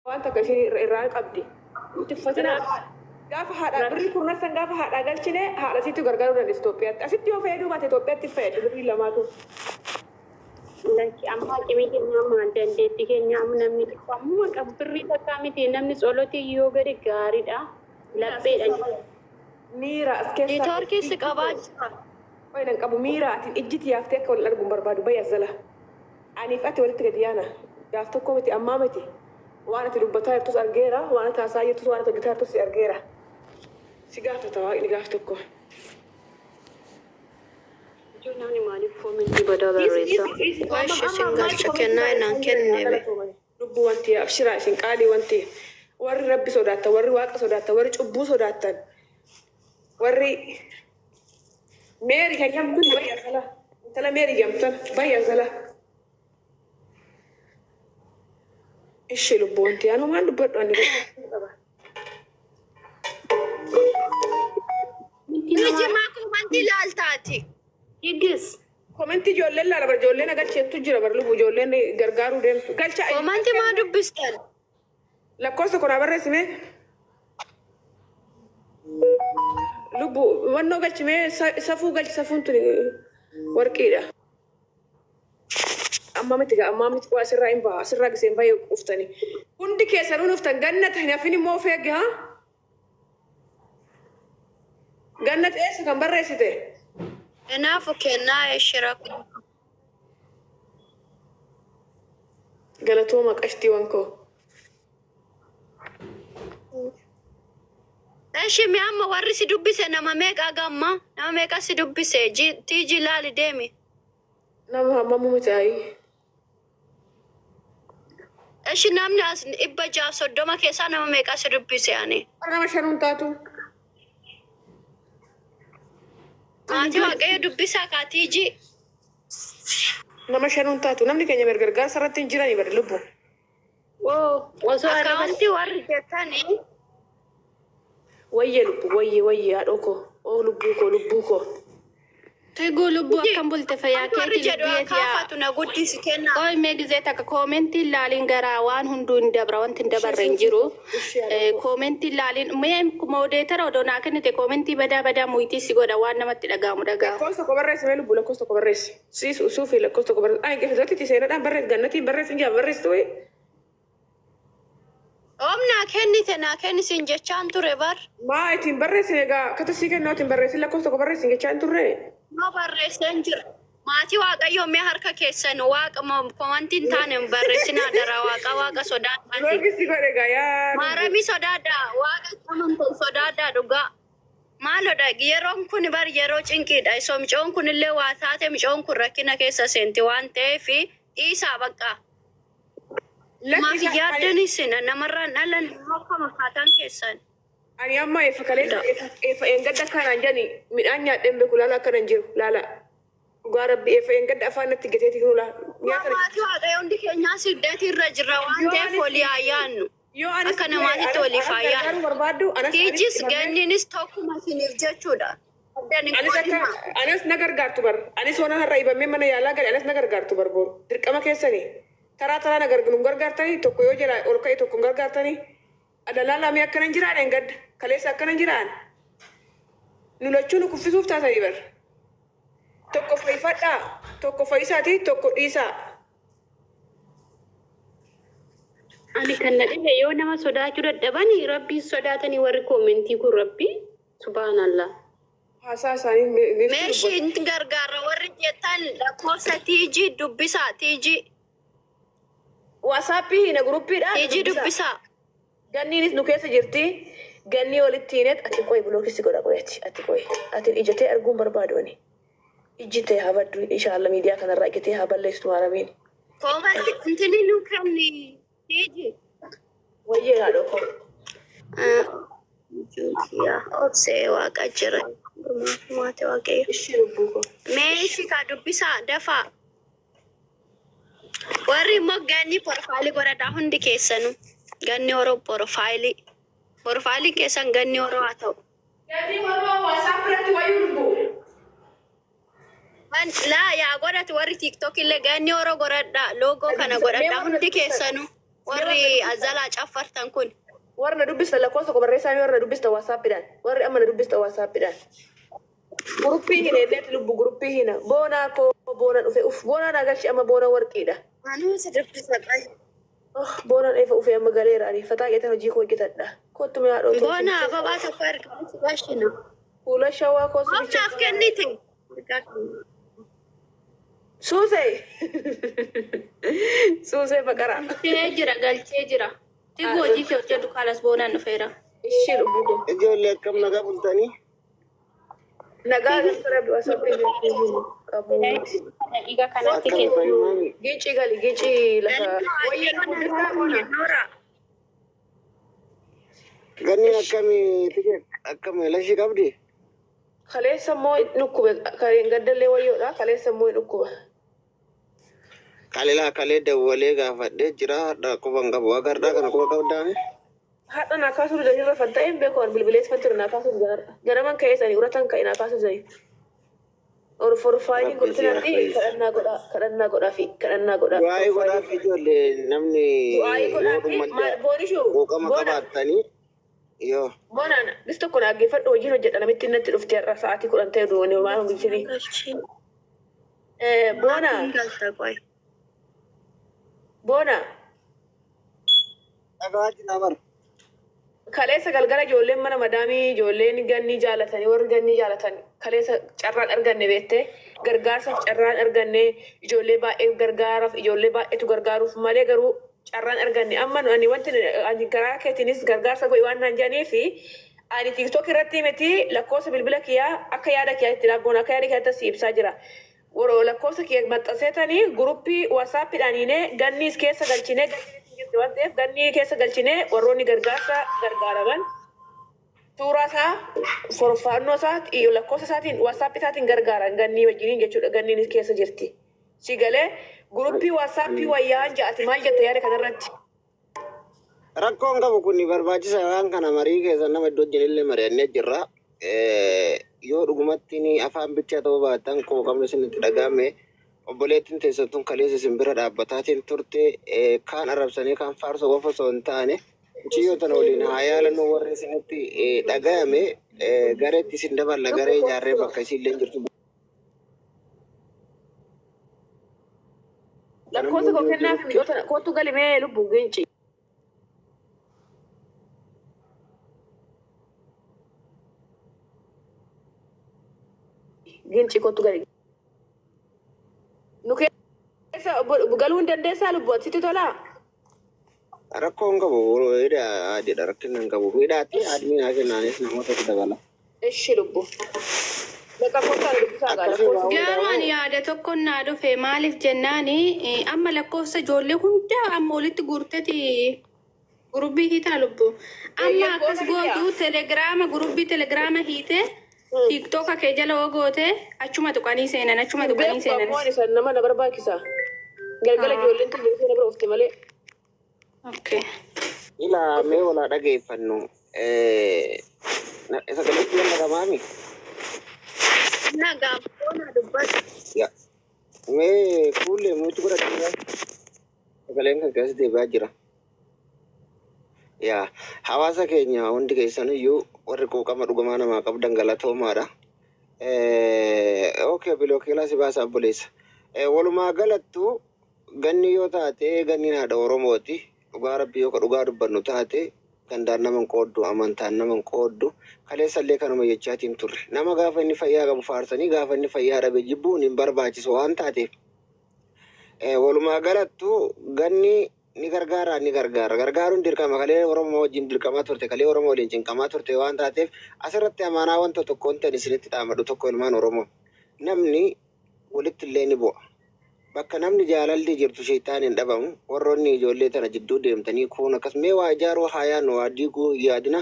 Waan takka isheen irraa qabdi. Tuffatina gaafa haadha birrii kurnan san gaafa haadhaa galchine haadha isiitu gargaaruu dandeessi Itoophiyaatti. Asitti yoo fayyaduu baate Itoophiyaatti fayyaddu birrii lamaatu. Lakki amma haqimii keenya amma dandeettii keenya amma namni xiqqoo ammuma qabu birrii takkaa miti namni tsolotii yoo gadi gaariidha. Lapheedha. Miira as keessaa. Neetwoorkii si qabaa jira. Qoy nan qabu miira atiin ijjiti yaaftee akka wal arguun barbaadu bayi as jala. Aniif ati walitti gadi yaana. Gaaf tokko miti ammaa miti. Waan ati dubbataa jirtus argeera, waan ati haasaa jirtus, waan ati hojjetaa jirtus si argeera. Si gaafata waaqni gaaf tokko. Ijoo namni maaliif koomentii badaa barreessa? Washi isin galcha kennaa inaan kenne be. Lubbuu wanti abshiraa isin qaalii wanti warri rabbi sodaattan, warri waaqa sodaattan, warri cubbuu sodaattan, warri meeri kan jamtu bayya sala. Intala meeri jamtan bayya sala. Ishi lubbuu wanti anu waan dubbadhu ani qaba. Iji maa koomantii ilaaltaati? Higis. Komentii ijoolleen laala bara ijoolleen agarcheettu jira bara lubbuu ijoolleen gargaaruu deemtu. Galcha Koomantii maa dubbistan? Lakkoofsa tokko naa barreessime. Lubbuu wannoo galchimee safuu galchi safuun tuni warqiidha. Amma miti gaa ammaa miti waa asirraa hin baha asirraa giseen baay'ee quuftani. Hundi keessanuu nuftan gannata hin hafin immoo of eegi haa. Gannat eessa kan barreessite? Kanaafu kennaa ishira. Galatooma qashtiiwwan koo. Eshi mi amma warri si dubbise nama meeqa gamma? Nama meeqa si dubbise? Tiiji ilaali deemi. Nama hammamuu miti ayii. Eshi namni as 630 keessaa nama meeqa si dubbise ani? Nama shanuun taatu. Maatii waaqayyo dubbisaa kaa Tiiji. Nama shanuun taatu namni keenya gargaarsa irratti hin jiranii bari lubbu. Osoo arraba Akkaawuntii warri jettanii Wayye lubbu wayye wayye haadhoo koo. Oo lubbuu koo lubbuu koo. Tiguu lubbuu akkam bulte fayyaa warri keetii jedhu lubbiyeeti yaa. akaafatu na guddisi kennaa. Qoy mee gizee takka koomentii ilaaliin garaa waan hunduu hin dabra wanti hin dabarre hin jiru. Koomentii ilaaliin mee moodeetara odoo naa kennite koomentii badaa badaa muyitii si godha waan namatti dhaga'amu dhaga'amu. Lakkoofsa tokko barreessi mee lubbu lakkoofsa tokko barreessi. Siisu suufi lakkoofsa tokko barreessi. Ani geessitooti seenaadhaan barreessi gannatiin barreessi hin jaa barreessitu wayii. Oom naa kennite naa kennisiin jechaan ture bar. Maa ittiin barreessin egaa akkata sii kennaa ittiin barreessin lakkoofsa tokko barreessin jechaa hin turre. Noo barreesseen jira. Maatii waaqayyoo mee harka keessan waaqa koomantii hin taane hin barreessinaa dara waaqa waaqa sodaadhaati. Loogisi godhe egaa yaa. Maaramii sodaadhaa waaqa amantan sodaadhaa dhugaa. Maalodha yeroon kun bar yeroo cinqiidha. Isoo micoon kun illee waa taate micoon kun rakkina keessa seenti waan ta'eef dhiisaa bakka. Maaf yaaddan isin namarraan dhalan akka makkaataan keessan. Ani amma efa kaleessa efa eengadda akkanaan jedhani midhaan nyaadheen beeku laala akkanan jiru laala. Dhugaa rabbi efa eengadda afaan natti gateeti kunu laala. Nyaata Maatii waaqayyo hundi keenyaa siddeeti irra jirra waan ta'eef walii haa yaannu. Yoo anis Akka namaatitti waliif haa gargaaruu yaannu. barbaaddu anas Tiijis ganniinis tokkuma isiniif jechuudha. Addan hin anis akka qoodinaa. anas na gargaartu bar anis waan har'a ibamee mana yaalaa gale anas na gargaartu bar boru dirqama keessanii taraa taraa na gargaaru gargaartanii tokko yoo jala ol ka'e tokko hin gargaartanii adalaa lamee akkana hin jiraan eengadda kaleessa akkana hin jiraan nu lachuu nu kuffisuuf taatanii bar tokko fayyifadhaa tokko fayyisaati tokko dhiisaa. Ani kan na dhibe yoo nama sodaachuu dadhabanii rabbiin sodaatanii warri koomentii kun rabbii subhaanallah. Haasaa isaanii ni Meeshii hin gargaara warri jettan lakkoofsa tiijii dubbisaa tiijii. Waasaappii hina guruppiidha. Tiijii dubbisaa. Ganniinis nu keessa jirti. Gannii walitti hinet ati qoy bilookisi godha qoy ati ati qoy ati ijatee arguun barbaadu ani. Ijji ta'e haa baddu inshaalla miidiyaa kanarraa ijatee haa balleessitu maaramiin. Koomantii intini nu kenni tiijii. Wayyee haadhoo koo. Obsee waaqa jira. Maatii waaqayyo. Ishii lubbuu koo. Mee ishii kaa dubbisaa dafaa. Warri immoo ganni porfaayilii godhadhaa hundi keessanuu. Ganni horoo porfaayilii. Porfaayiliin keessan ganni horoo haa ta'u. Ganni warra waasaap irratti wayyuu lubbuu. Laa yaa godhatu warri tiiktook illee ganni horoo godhadhaa. Loogoo kana godhadhaa hundi keessanuu. Warri azalaa caffartan kun. Warra na dubbista lakkoofsa koo barreessaa warra na dubbista WhatsAppiidhaan. Warri amma na dubbista WhatsAppiidhaan. Guruppii hina illee lubbu guruppii hina. Boonaa koo boona dhufe uf boonaa naa galchi amma boona warqiidha. Anuu si dubbisa qayi. Oh boonaan efa ufee amma galeera ani fataa qeetan hojii koo hojjetadha. Kottu mee haadhoo too. Boona ababaa tokko ergaa si bashina. Fuula shawaa koo si bicha. Humnaaf kennite. Suusee. Suusee baqara. Galchee jira galchee jira. Tigoo hojii kee hojjedhu kaalas boonaan dhufeera. Ishee lubbuu koo. Ijoollee akkam nagaa bultanii? Nagaa gastara WhatsAppii qabu. Daqiiqa kanatti Akkam kennu. fayyumaami? Gincii gali gincii lafa. Wayya lubbuu boona. Ganni akkamii tike akkamii lashii qabdi? Kaleessa immoo dhukkube kaleen gaddallee wayyoodha. Kaleessa immoo dhukkuba. Kalelaa kalee dawwalee gaafadhee jira hadha quba hin qabu. Agardhaa kana quba qabdaame? Hadha naa kaasuu didanii irra fanta'ee hin beeku ani bilbilees fantiru naa kaasuu didan har'a. Ganaman ka'ee sanii uratan ka'e naa kaasuu didanii. Orforfaayii Rabbi si haa godhatii fayyisu. kadhannaa godhaa kadhannaa godhaa fi kadhannaa godhaa. Du'aa'ii godhaaf ijoollee namni Du'aa'ii yoo godhaa fi dhumma boonishu quuqama boona qabaattanii yoo boonaan gis tokko na dhaggeeffadhu hojiin hojjedha namitti natti dhufte har'a sa'aatii 10 ta'e duwwanii maal hojjetanii. Boona Galta qoy. boona dhagaa jira bara. Kaleessa galgala ijoolleen mana madaamii ijoolleen gannii jaalatanii warri gannii jaalatan kaleessa carraan arganne beektee gargaarsaaf carraan arganne ijoollee baay'ee gargaaraaf ijoollee baay'eetu gargaaruuf malee garuu carraan arganne amma nu- ani wanti ani garaa keetiinis gargaarsa godhi waan naan jedhanii fi ani TikTok irratti miti lakkoofsa bilbila kiyyaa akka yaada kiyyaatti laabboon akka yaada kiyyaatti si ibsaa jira. Warra lakkoofsa kiyya maxxanseetanii guruppii WhatsAppiidhaaniinee ganniis keessa galchinee ganniis hin jirti waan ta'eef gannii keessa galchinee warroonni gargaarsa gargaaraman suuraa isaa forfaannoo isaa lakkoofsa isaatiin WhatsApp isaatiin gargaaran gannii wajjiniin jechuudha ganniinis keessa jirti. Si galee guruppii WhatsAppii wayyaan ja'ati maal jetta yaada kanarratti? Rakkoon qabu kun barbaachisa waan kana marii keessa nama iddoo wajjin mari'annee jirra. Yoo dhugumatti ni afaan bichaa ta'uu baatan quuqamni isinitti dhagahame obboleettiin teessattuun kaleessa isin bira dhaabbataatiin turte kaan arrabsanii kaan faarsoo qofa osoo hin taane mucayyoo tana waliin haa yaalannu warri isinitti dhagahame gareetti isin daballa garee ijaarree bakka isiillee jirtu. Lakkoofsa koo kennaaf mi'oota kootu galimee lubbuu ginci. Ginci kootu gali. Nu keessa galuu hin dandeessaa lubbuu ati sitti tolaa? Rakkoon qabu hidha adiidha rakkina hin qabu. Hidhaatti admiin haa kennaanis namoota dabala. Ishi lubbu. Bakka kootaa dubbisaa gaa Akkasuma lakkoofsa. Garuu ani yaada tokko naa dhufe maaliif jennaani amma lakkoofsa ijoollee hundaa amma walitti guurteeti guruppii hiitaa lubbu. Amma Eeyyee akkas boona hiitaa. gootu telegiraama guruppii telegiraama hiite TikToka kee jala hoo goote achuma tuqanii seenan achuma tuqanii Beeku ammoo seenan. ani san nama na barbaachisa. Galgala ijoolleen tun na bira oofte malee. Okay. Ilaa mee walaa dhageeffannu. Sagalee biyya nagamaami. Nagaa boona dubbatu. Mee kuullee mucii godhadhu. Sagaleen kan keessa deebi'aa jira. Yaa hawaasa keenya hundi keessaniyyuu warri quuqama dhugumaa namaa qabdan galatoomaadha. Okay bilookeelaa si baasa obboleessa. Walumaa galattu ganni yoo taate ganni haadha Oromooti. Dhugaa rabbi yoo ka dhugaa dubbannu taate gandaan nama hin qooddu amantaan nama hin qooddu kaleessallee kanuma jechaatiin turre. Nama gaafa inni fayyaa qabu faarsanii gaafa inni fayyaa dhabe jibbuun hin barbaachisu waan taateef. Walumaa galattu ganni ni gargaara ni gargaara. Gargaaruun dirqama kalee Oromoo wajjin dirqamaa turte kalee Oromoo waliin cinqamaa turte waan taateef asirratti amaanaa wanta tokko wanta ani isinitti dhaamadhu tokko ilmaan Oromoo. Namni walitti illee ni bu'a. Bakka namni jaalalli jirtu sheetaan hin dhabamu. Warroonni ijoollee tana jidduu deemtanii kun akkas mee waa ijaaruu haa yaadnu waa diiguu hin yaadina.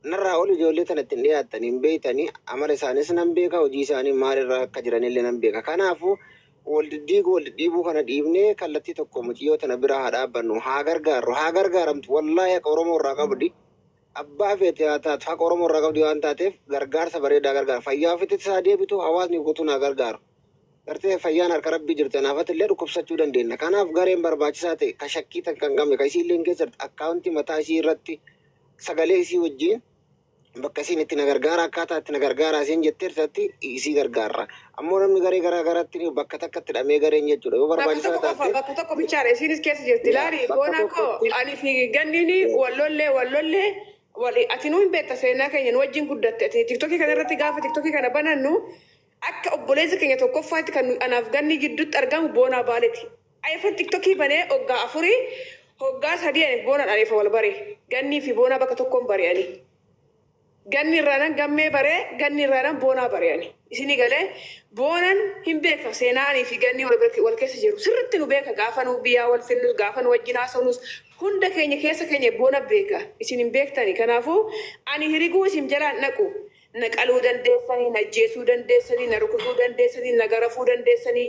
Narraa ol ijoollee tana ittiin dhiyaatanii hin beektanii amala isaanis nan beeka hojii isaanii maalirraa akka jiranillee nan beeka. Kanaafuu wal diddiiguu wal diddiibuu kana dhiibnee kallattii tokko mucayyoo tana bira haa dhaabbannu haa gargaarru haa gargaaramtu wallaahi haqa Oromoo irraa qabdi. Abbaa feete haa taatu haqa Oromoo irraa qabdi waan taateef gargaarsa bareedaa gargaara. Fayyaa ofiitti isaa deebitu hawaasni guutuun haa gargaaru. Gartee fayyaan harka Rabbii jirti, anaafatti illee dhukkubsachuu dandeenya. Kanaaf gareen barbaachisaa ta'e ka shakkii tan kan qabne ka isii illee keessa akkaawuntii mataa isii irratti sagalee isii wajjin bakka isiin itti na gargaara, akkaataa itti na gargaara isiin jetteertatti isii gargaarra. Ammoo namni garee garaa garaatti bakka takkatti hidhamee gareen jechuudha. Yoo Bakka barbaachisaa tokko qofa, taate bakka tokko bichaadha. Isiinis keessa jirti. Yaa, Laali, bakka boona koo tokkotti ani fi ganniini wallollee wallollee wali ati nu hin beekta, seenaa keenya nu wajjin guddatte. Ati TikTokii kana irratti gaafa TikTokii kana banannu akka obboleessa keenya tokkoffaatti kan anaaf ganni gidduutti argamu boonaa baaleeti. Ayifan TikTokii banee hoggaa 4, hoggaa 3 ani boonaan aneefa wal bare. Gannii fi boonaa bakka tokkoon bari'anii. Ganni irraanan gammee baree, ganni irraanan boonaa bareani. Isinii galee, boonan hin beeka seenaa anii fi ganni wal keessa jiru. Sirriitti nu beeka, gaafa nu biyyaa wal finnus, gaafa nu wajjin haasofnus, hunda keenya keessa keenya boona beeka. Isin hin beektani. Kanaafuu ani hiriguu isin jalaan naqu. Na qaluu dandeessanii, na ajjeesuu dandeessanii, na rukutuu dandeessanii, na garafuu dandeessanii.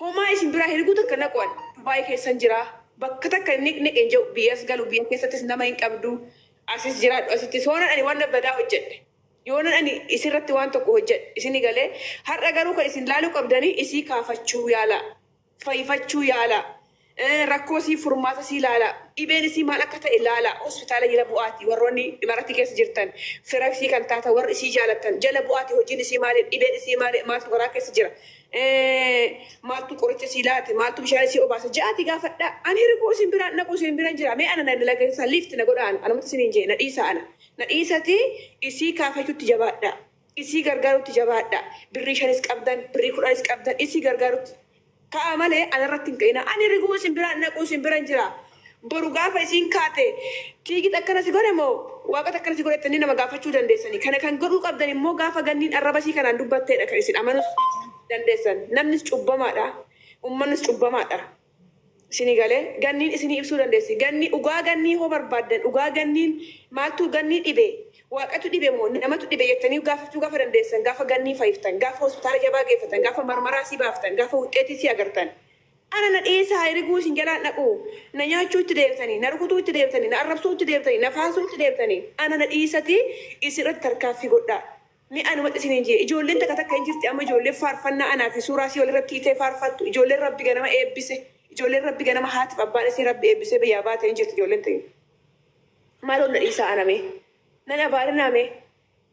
Homaa isin biraa hiriguu takka naqu ani. Dubaay keessan jira. Bakka takka niq niq hin jedhu, biyyas galu, biyya keessattis nama hin qabdu. Asis jiraadhu, asitti soonan ani waan badaa hojjedhe. Yoonan ani isirratti waan tokko hojjedhe, isini galee, har'a garuu kan isin laaluu qabdanii isii kaafachuu yaala. Fayyifachuu yaala. Rakkoo isii furmaata isii laala. Dhibeen isii maal akka ta'e laala. Hospitaala jala bu'aati warroonni imaratti keessa jirtan. Fira isii kan taatan, warri isii jaalattan, jala bu'aati, hojiin isii maali, dhibeen isii maali, maaltu garaa keessa jira. Maaltu qoricha isii laate, maaltu bishaan isii obaasa ja'aati gaafadha. Ani hirguu isin biraan naqu, isin biraan jira. Mee ana na lageessa, liifti na godha ana. Anumatti isiniin jee, na dhiisa ana. Na dhiisati, isii kaafachuutti jabaadha. Isii gargaarutti jabaadha. Birrii 5s qabdan, birrii 10s qabdan, isii gargaarutti. Ka'a malee anarratti hin ka'ina. Ani riguu isin biraan naquu, isin biran jira. Boru gaafa isiin kaate, tiigit akkana si godhe moo waaqota akkana si godhe jettanii nama gaafachuu dandeessanii. Kana kan godhuu qabdan immoo gaafa ganniin arraba isii kanaan dubbatteedha kan isin amanus dandeessan. Namnis cubbamaadha. Uummannis cubbamaadha. Isinii galee, ganniin isinii ibsuu dandeessi. Ganni dhugaa gannii hoo barbaaddan, dhugaa ganniin maaltu gannii dhibe, waaqatu dhibe moo namatu dhibe jettanii gaafachuu gaafa dandeessan, gaafa gannii fayyiftan, gaafa hospitaala jabaa geeffatan, gaafa marmaraa sii baaftan, gaafa wuxxeetii sii agartan. Ana na dhiisaa, hiriguu isin jalaan dhaqu, na nyaachuu itti deebitanii, na rukutuu itti deebitanii, na arrabsuu itti deebitanii, na faasuu itti deebitanii. Ana na dhiisati, isirratti tarkaaffii godhaa. Ni anumatti isiniin jee, ijoolleen takka takka hin jirti amma, ijoolleen faarfannaa anaa fi suuraa isii walirratti hiitee faarfattu, ijoolleen Rabbi ganama eebbise, ijoolleen Rabbi ganama haatiif abbaan isii Rabbi eebbisee biyyaa baate hin jirti ijoolleen ta'in. Maaloon na dhiisaa aname. Nan abaariname.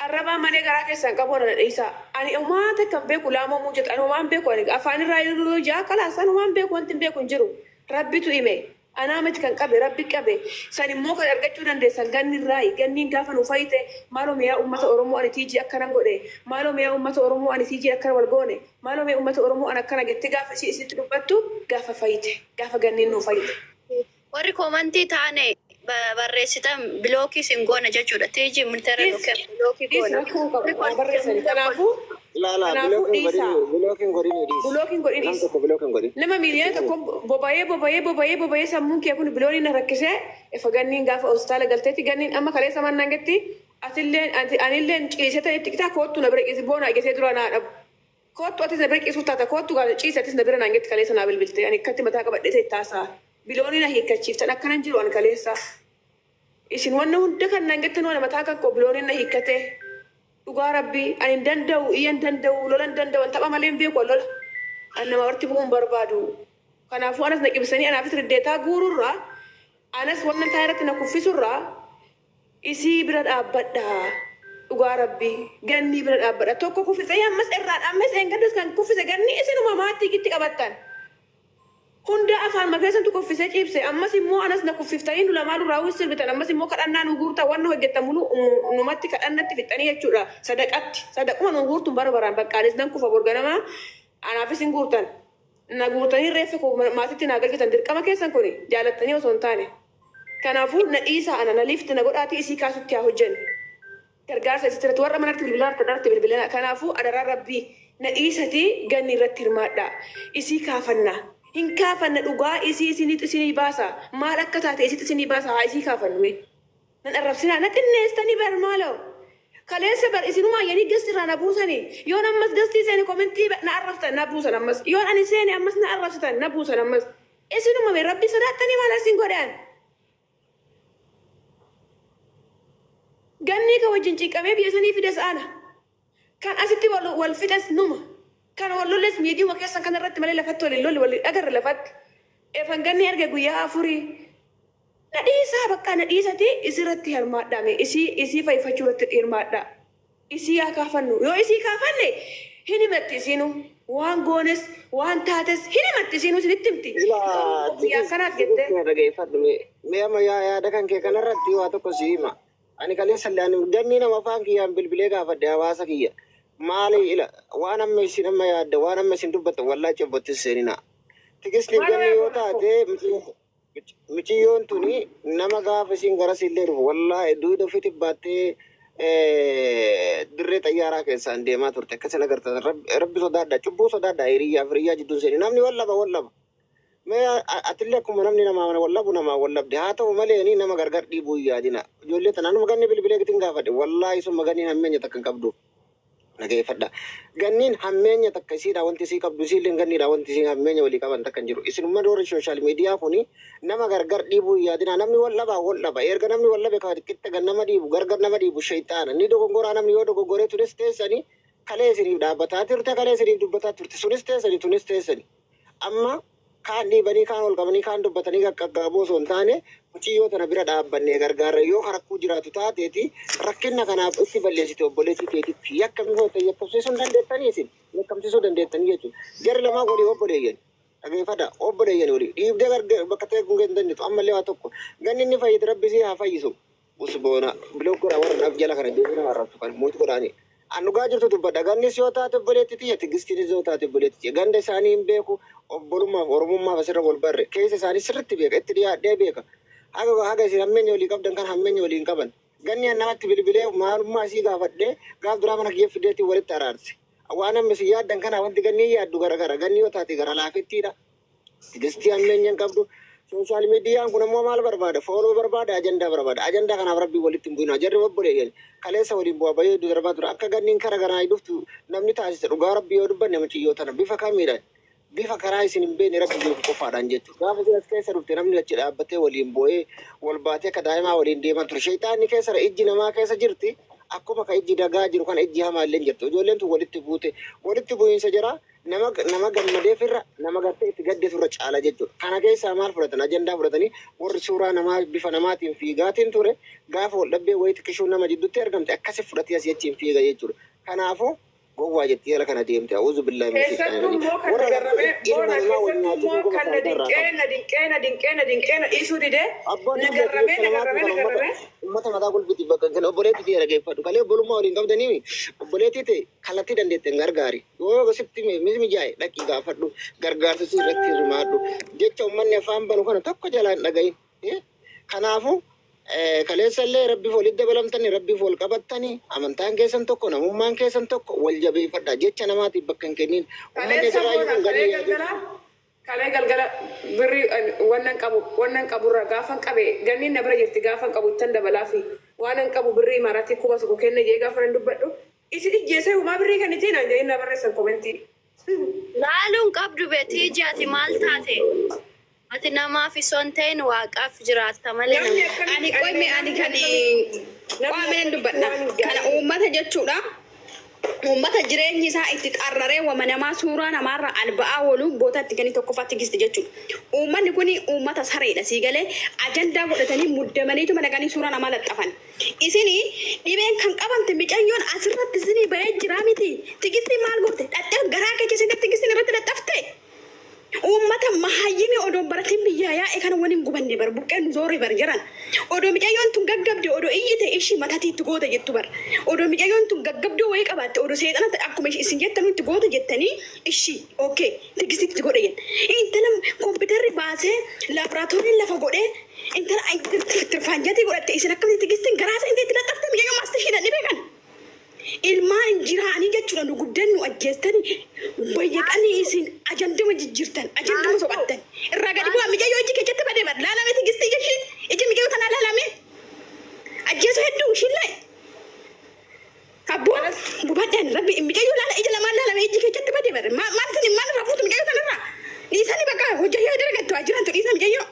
Arrabaa malee garaa keessaan qabu, ana na dhiisaa. Ani homaa takka hin beeku, laamoo muujjatu, ani homaa hin beeku, ani afaan irraa yeroo jaa kalaas, ani homaa hin beeku, wanti hin beeku hin jiru. Rabbitu hime. Anaa miti kan qabe, Rabbi qabe. San immoo kan argachuu dandeessan ganni irraayi. Ganniin gaafa nu fayyite, maaloo miyaa uummata Oromoo ani tiijii akkanan godhe. Maaloo miyaa uummata Oromoo ani tiijii akkana wal goone. Maaloo miyaa uummata Oromoo ani akkana jettee gaafa isii isitti dubbattu, gaafa fayyite. Gaafa ganniin nu fayyite. Warri koomantii taane barreessitan bilookii isin goona jechuudha. Tiijii ministeera nu kennu bilookii Dhiis, goona. rakkoo qabu waa barreessani. Kanaafuu Laala kanaafuu bilookiin dhiisaa. godhini, bilookiin godhini, dhiis. Bilookiin godhin, Nam dhiis. tokko bilookiin godhin. Nama miiliyoona tokko boba'ee boba'ee boba'ee boba'ee sammuun kee kun bilooniin na rakkisee ifa ganniin gaafa hospitaala galteetti, ganniin amma kaleessa mannaan getti atilleen anilleen ciisee ta'e xiqitaa koottu na bira ciisi, boona eegatee dura naa dhabu. Koottu, atis na bira ciisuu taata, koottu gaafa ciise atis na bira naan getti, kaleessa naa bilbilte, ani akkatti mataa qabadhee ta'e taasaa. Biloonii na hiikkachiiftan akkanan jiru ani kaleessa. Isin wanna hunda kan naan gettan waan mataa kan koo bilooniin na hiikkate. Dhugaa Rabbii ani hin danda'u, iyya hin danda'u, lola hin danda'u, ani tapha malee hin beeku, ani lola. Ani nama walitti bu'uu hin barbaadu. Kanaafuu anas na qibsanii anaafis riddeetaa guururraa, anas wannan taa irratti na kuffisurraa isii bira dhaabbadha. Dhugaa Rabbii gannii bira dhaabbadha. Tokko kuffisee ammas irraan ammas eengaddas kan kuffise ganni isinuma maatii gitti qabattan. Hunda afaan makeessantu kuffisee ciibse, ammas immoo anas na kuffiftanii nu lamaa duraa sirbitan, ammas immoo kadhannaa nu guurtan, waan nu hojjettan mulu numatti kadhannatti fixxanii jechuudha. Sadaqatti sadaquma nu guurtun bara baraan baqqaanis nan kufa borganama anaafis hin guurtan. Na guurtanii reeffa koo maatitti naa galchitan, dirqama keessan kuni jaalattanii osoo hin taane. Kanaafuu na dhiisaa ana, na liifti na godhaatii isii kaasutti haa hojjennu. Gargaarsa isitti irratti warra manatti bilbilaa irratti bilbilaa. Kanaafuu adaraa Rabbii na dhiisatii ganni irratti hirmaadhaa. Isii kaafanna. Hin kaafanna, dhugaa isii isiniitu isinii baasa. Maal akka taate isitti isinii baasa, haa isii kaafannu mee. Nan arrabsinaa, na xinneessitanii bar maaloo. Kaleessa bar isinumaa yanii gasti irraa na buusanii. Yoon ammas gastii seene komentii na arrabsitan, na buusan ammas. Yoon ani seene ammas na arrabsitan, na buusan ammas. Isinuma mee Rabbi sodaattanii maal asin godhan? Ganni ka wajjin ciqamee biyya sanii fides ana. Kan asitti wal fixes numa. Kan wal lolles miidiyaa keessan kanarratti malee lafatti waliin lolli waliin agarra lafatti. Efan ganni erga guyyaa 4 na dhiisaa bakka na dhiisati isirratti hirmaadhaame isii isii fayyifachuu irratti hirmaadha. Isii haa kaafannu yoo isii kaafanne hin himatti isiinu waan goones waan taates hin himatti isiinu isinitti himti. Ilaa Guyyaa akkanaaf jettee. Dhaggeeffadhu mee amma yaada kan kee kanarratti waa tokko si hima. Ani kaleessa illee ani ganni nama afaan kiyyaan bilbilee gaafadhe hawaasa kiyya. Maali ila waan amma isin amma yaadda waan amma isin dubbatta wallaa cobbotti seenina. Tigisni ganni yoo taate miciyyoon tuni nama gaafa isin gara illee dhufu wallaahi duuda ofiitti baattee dirree xayyaaraa keessaan deemaa turte akkasin agartan rabbi sodaadha cubbuu sodaadha hiriyyaa fi hiriyyaa jidduun seeni namni wallaba wallaba. Mee atillee akkuma namni namaa wallabu namaa wallabde haa ta'u malee ni nama gargar dhiibuu hin yaadina. Ijoollee tana nama ganni bilbilee gitiin gaafadhe wallaahi sun ganniin hammeenya takka hin qabdu. Dhageeffadha. Ganniin hammeenya takka isiidha wanti isii qabdu isiillee ganniidha wanti isii hammeenya walii qaban takka hin jiru. Isinummaa warri social media kuni nama gargar dhiibuu hin yaadina. Namni wallabaa wallaba. Erga namni wallabe ka qixa gan nama dhiibu gargar nama dhiibu shayxaana. Ni dogongoraa namni yoo dogongoree tunis teessanii kalee isiniif dhaabbataa turte kalee isiniif dubbataa turte sunis teessanii tunis teessanii. Amma kaan dhiibanii kaan ol qabanii kaan dubbatanii qaqqaboo osoo hin taane muciyyoo tana bira dhaabbannee gargaarra yoo rakkoo jiraatu taateeti rakkina kanaaf itti balleessite obboleettii teetitti yakkamni hoo ta'e yakkamsiisuu hin dandeettanii isin yakkamsiisuu dandeettanii jechuudha. Jarri lamaa walii obboleeyyan dhageeffadha obboleeyyan walii dhiibdee gargar bakka ta'e gungee hin dandeettu ammallee waa tokko ganni inni fayyite rabbi isii haa fayyisu. Usboona bilook godhaa warra dhaaf jala kana deemee nama arrabsu kan mootii godhaanii. An dhugaa jirtu dubbadha. Gannis yoo taate obboleetti tiyya, tigistiinis yoo taate obboleetti tiyya. Ganda isaanii hin beeku, obbolummaaf oromummaaf asirra wal barre. Keessa isaanii sirriitti beeka, itti dhiyaadhee beeka. Haga haga isin hammeenya walii qabdan kan hammeenya walii hin qaban. Ganni an namatti bilbilee maalummaa isii gaafadhee gaaf duraa mana kiyya fideetiin walitti araarse. Waan amma isin yaaddan kana wanti ganni yaaddu gara gara. Ganni yoo taate gara laafettiidha. Tigistii hammeenya hin qabdu. Social miidiyaan kun ammoo maal barbaada? Follow barbaada, ajandaa barbaada. Ajandaa kanaaf rabbii walitti hin bu'ina. Jarri obboleeyyan kaleessa waliin bu'aa bahee hedduu darbaa ture. Akka ganniin kara garaa dhuftu namni taasise dhugaa rabbii yoo dubbanne muciyyoo tana bifa kamiidhaan bifa karaa isin hin beekne rabbi beeku qofaadhaan jechuudha. Gaafa isin as keessa dhufte namni achi dhaabbatee waliin bu'ee wal baatee akka daa'imaa waliin deemaa ture. Shayxaanni keessa ijji namaa keessa jirti. Akkuma ka ijji dagaa jiru kana ijji hamaa illee jirti. Ijoolleen tun walitti buute walitti bu'iinsa jira. Nama nama gammadeef irra nama gartee itti gaddeef irra caala jechuudha. Kana keessaa maal fudhatan? Ajandaa fudhatanii warri suuraa namaa bifa namaatiin fiigaatiin ture gaafa wal dhabbee wayii xiqqishuu nama jidduutti argamte akkasi fudhatee asii achiin fiiga jechuudha. Kanaafuu gowwaa jettee jala kana deemte. A'uuzu billaahi min Keessattuu shayxaani immoo kan warra na garramee ilma boona namaa wal keessattuu nyaachisuu immoo qofa kan na faayidaa irraa dinqee qabu. na dinqee na dinqee na dinqee na dhiisuu didee Abboon na biyya garramee keessa na namaatu garramee kana na ummata garramee. ummata mataa qulfiiti bakka kan obboleettii ta'e dhaggeeffadhu. Kalee obbolummaa waliin qabdanii obboleettii ta'e kallattii dandeette hin gargaari. Yoo sitti mijaa'e dhaqii gaafadhu gargaarsa si irratti hirmaadhu. Jecha uummanni afaan banu kana tokko jalaan dhagahin. Kanaafuu kaleessa illee rabbiif walitti dabalamtanii rabbiif wal qabattanii amantaan keessan tokko namummaan keessan tokko wal jabeeffadha. Jecha namaatiif bakka hin kennin. Uummanni Kaleessa asirraa boona kun kalee ganni yaadu. galgala kalee galgala birrii wannan qabu wannan qaburra gaafan qabe ganniin na bira jirti gaafan qabu ittan dabalaa fi waan qabu birrii maraatti 1000 kenne jee gaafa nan dubbadhu isi ijjeesee humaa birrii kan ittiin aan jedhin na barreessan komentii. Laaluun qabdu beetii iji ati maal taate? Ati namaaf osoo hin ta'in waaqaaf jiraatta malee Namni nama. akkamitti Ani qoyme ani kan namni waameen dubbadha. waan Kana jaalatu. uummata jechuudha. Uummata jireenyi isaa itti qarraree wama namaa suuraa namaarra alba'aa oolu boota itti ganii tokkoffaatti gisti jechuudha. Uummanni kun uummata sareedha sii galee ajandaa godhatanii muddamaniitu madaqanii suuraa namaa laxxafan. Isin dhibeen kan qabamte micayyoon asirratti isinii bahee jiraa miti. Tigistii maal goote? Dhattee garaa keessa isin tigistiin irratti laxxafte. Uummata mahayyimi odoon baratiin biyyaa yaa'e kana waliin gubanne bar buqqeen nu zoore bar jiran. Odoo micayyoon tun gaggabde odoo iyyite ishii matatii itti goota jettu bar. Odoo micayyoon tun gaggabdoo wayii qabaatte odoo seexana akkuma isin jettan itti goota jettanii ishii okay tigistitti itti godhe jenna. Intala kompiitarri baasee laaboraatooriin lafa godhee intala tirfaanjatii godhatte isin akkamitti tigistiin garaa isa itti laxxafte micayyoon maastashiidhaan dhibee kana. Ilmaan jiraanii jechuudha nu guddan nu ajjeestanii bayyaqanii isin ajanduma jijjiirtan ajanduma soqattan irraa gadi bu'aa micayyoo iji keessatti badee bar laalame tigistii ija ishii iji micayyoo tanaa laalame ajjeesu hedduu ishiin laayi abboo gubadhaan rabbi micayyoo laala ija lamaan laalame iji keessatti badee bar maal isin maal irraa fuutu micayyoo tanarraa dhiisanii bakka hojjayyaa dalagattu haa jirantu dhiisa micayyoo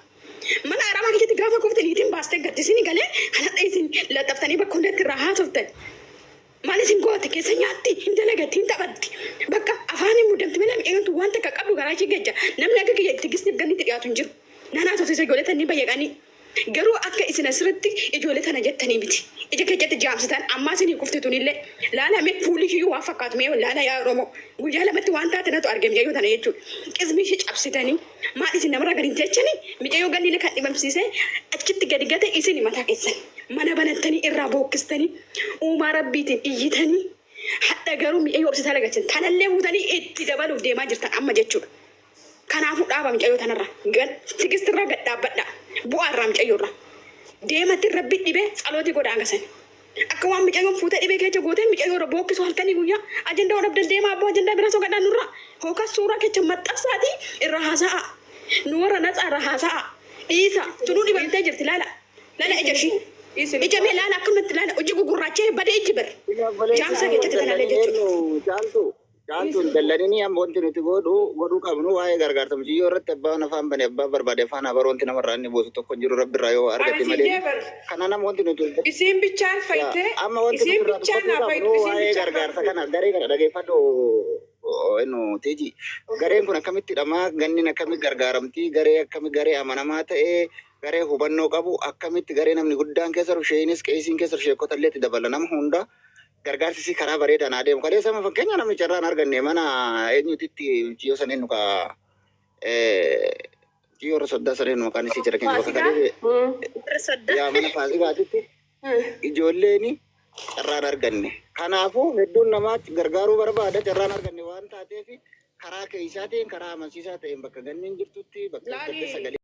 mana aramaa keessatti gaafa kufte niitiin baastee gattisini galee kanadha isin laxaftanii bakka hundatti irraa haasoftan. Maal isin goote keessa nyaatti hin dalagatti hin taphatti. Bakka afaan hin muddamti malee miidhagatu wanta akka qabdu garaa ishee geejja. Namni akka kiyya Tigistiif gannitti dhiyaatu hin jiru. Nanaa tofsiisa ijoollee tanii bayyaqanii. Garuu akka isin asirratti ijoollee tana jettanii miti. Ija keessatti jaamsitan ammaa isinii kufti tunillee. Laala mee fuulli ishii waan fakkaatu mee laala yaa Oromoo. Guyyaa lamatti waan taate natu argame micayyoo tana jechuudha. Qismii ishee cabsitanii maal isin namarraa gadi hin jechanii micayyoo ganniilee kan dhibamsiisee achitti gadi gate isin mataa keessan. Mana banattanii irraa bookkistanii uumaa rabbiitiin iyyitanii hadha garuu micayyoo hospitaala galchan. Tanallee fuutanii itti dabaluuf deemaa jirtan amma jechuudha. Kanaafuu dhaaba micayyoo tanarra. Tigistirraa gad dhaabbadha. Bu'aa irraa micayyoorra. Deematti rabbi dhibee tsalootii godha hanga sani. Akka waan micayyoon fuutee dhibee keessa gootee micayyoorra bookkisu halkanii guyyaa ajandaa dhabdan deemaa abboo ajandaa biraa soqadhaa nurra. Hookas suuraa keessa maxxansaatii irra haasa'a. Nu warra natsaa irra haasa'a. Dhiisa. Tunuu dhibamtee jirti laala. Laala ija ishii. Ija mee laala akkamatti laala hojii gugurraachee badee iji bar. Jaamsa keessatti tanallee jechuudha. Caaltu caaltuun dallanini amma wanti nuti godhu godhuu qabnu waa'ee gargaarsa muciyyoo irratti abbaan afaan bane abbaan barbaade afaan habaroo wanti namarraa inni buusu tokko hin jiru rabbi irraa yoo Ani argate siin malee jee bar. kana nama wanti nuti Isiin bichaan fayyitee amma wanti nuti isiin irraa bichaan dubbachuu naa qabnu fayyitu isiin waa'ee bichaan naa gargaarsa fayyitu. kana garee kana dhageeffadhu enu teeji gareen kun akkamitti hidhamaa ganniin akkamitti gargaaramti garee akkami garee amanamaa ta'ee garee hubannoo qabu akkamitti garee namni guddaan keessa jiru sheenis qeesiin keessa jiru sheekota illee itti dabala nama hunda gargaarsi si karaa bareedaan adeemu. Kaleessa amma fakkeenya namni carraan arganne mana eenyutitti muciyyoo saneen nu kaa muciyyoo irra soddaa saneen nu maqaan isii jira keenya bakka Faasikaa? kalee yaa mana faasikaatitti ijoolleen carraan arganne. Kanaafuu hedduun namaa gargaaruu barbaada carraan arganne waan taateef karaa keessaa ta'een karaa amansiisaa ta'een bakka ganneen jirtutti bakka Laali. sagalee.